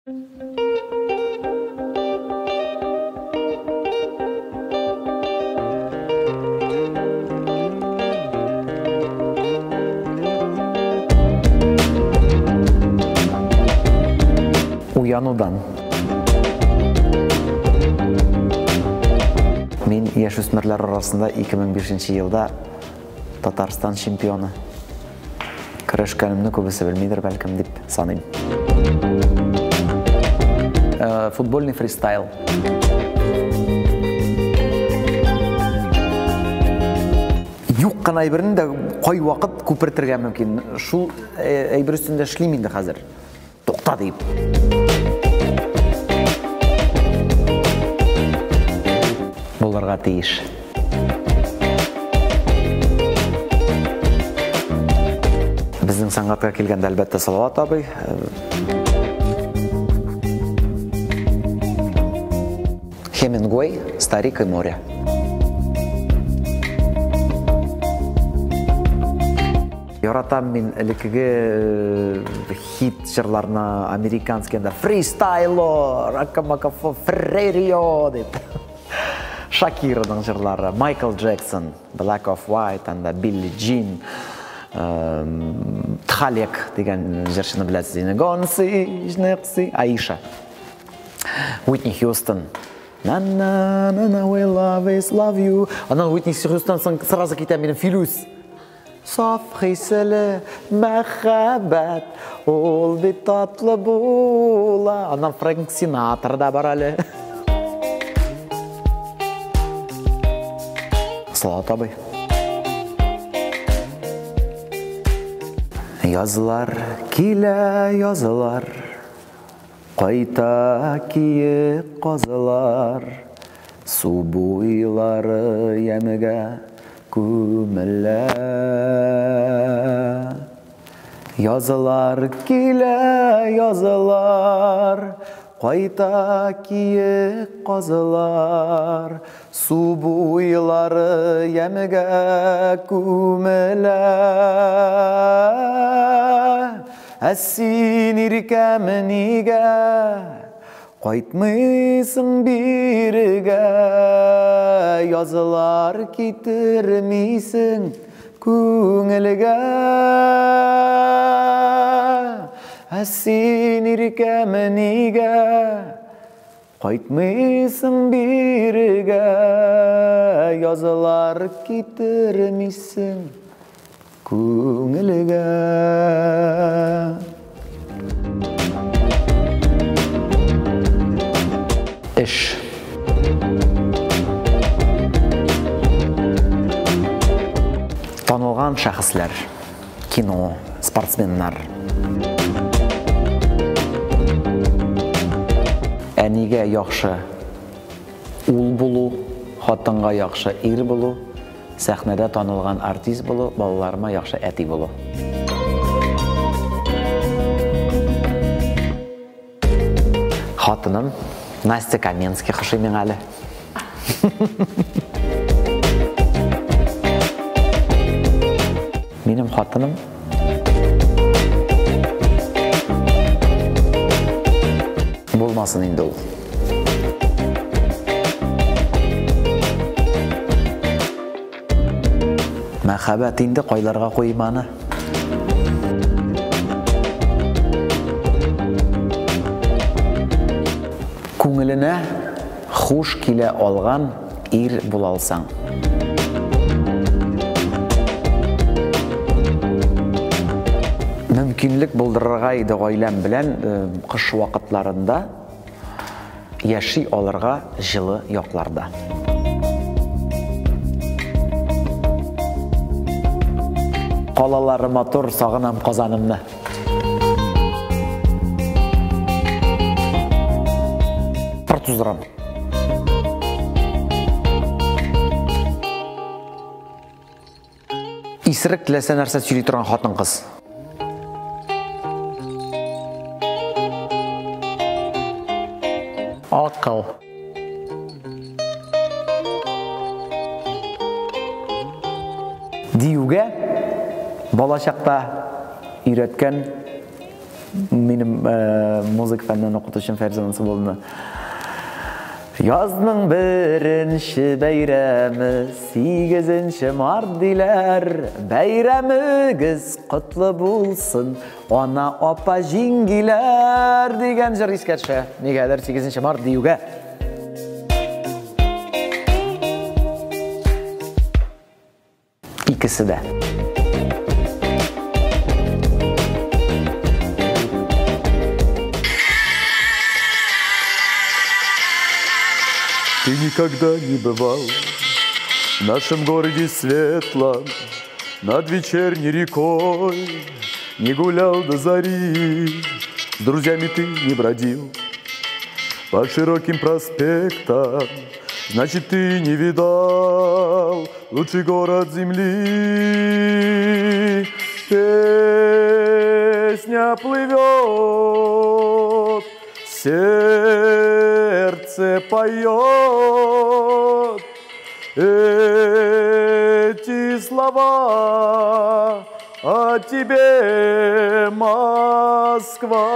Уянудан. Мин яшүсмерләр арасында 2005 елда Татарстан чемпионы. Көрәшкәнемне күбесе белмидер бәлкем дип саныйм. Футбольный фристайл. Юк кына әйберне дә кайвакыт күпертергә мөмкин. Шул әйбер өстендә эшлим инде хәзер. Тукта дип. Булырга тиеш. Безнең сәнгатькә килгәндә, әлбәттә, Салават абый. Хемингуэй, Старик и море. Яратам мин элеккеге хит җырларны, американский анда фристайло, ракамакафо, фрерио дип. Шакираның җырлары, Майкл Джексон, Black of White, анда Билли Джин, Тхалек дигән җырчыны беләсез инде. Гонси, Жнекси, Аиша. Уитни Хьюстон. На на на на we love is love you. Аннан Уитни Хьюстон соң сразу китә минем Филүс. Саф хиселе мәхәббәт, ул бит татлы була. Аннан Фрэнк Синатра да бар әле. Салават абый. Язлар килә, язлар, кайта киек казлар, су буйлары ямегә күмелә. Язлар килә, язлар, кайта киек казлар, су буйлары ямегә күмелә. Ә син иркәм нигә кайтмыйсың бирегә, язлар китермисең күңелгә. Ә син иркәм нигә кайтмыйсың бирегә, язлар китермисең күңелгә. Эш. Танылган шәхесләр, кино, спортсменнар. Әнигә яхшы ул булу, хатынга яхшы ир булу, сәхнәдә танылган артист булу, балаларыма яхшы әти булу. Хатыным Настя Каменских ошый миңа әле. Минем хатыным булмасын инде ул. Мәхәббәт инде кайларга куйым аны. Күңеленә хуш килә алган ир була алсаң. Мөмкинлек булдырырга иде гаиләм белән кыш вакытларында яши алырга җылы якларда. Калалары матур, сагынам Казанымны. Пыр туздырам. Исерек теләсә нәрсә сөйли торган хатын-кыз. Акыл. Диюгә балачакта өйрәткән Минем музыка фәненнән укытучым Фәрзана Субулловна. Язның беренче бәйрәме, 8 март диләр. Бәйрәмегез котлы булсын, ана, апа, җиңгиләр дигән җыр искә төшә. Нигәдер 8 март диюгә. Икесе дә. Ты никогда не бывал в нашем городе светлом, над вечерней рекой не гулял до зари, с друзьями ты не бродил по широким проспектам, значит, ты не видал лучший город земли. Песня плывет, сердце поет. Эти слова о тебе, Москва.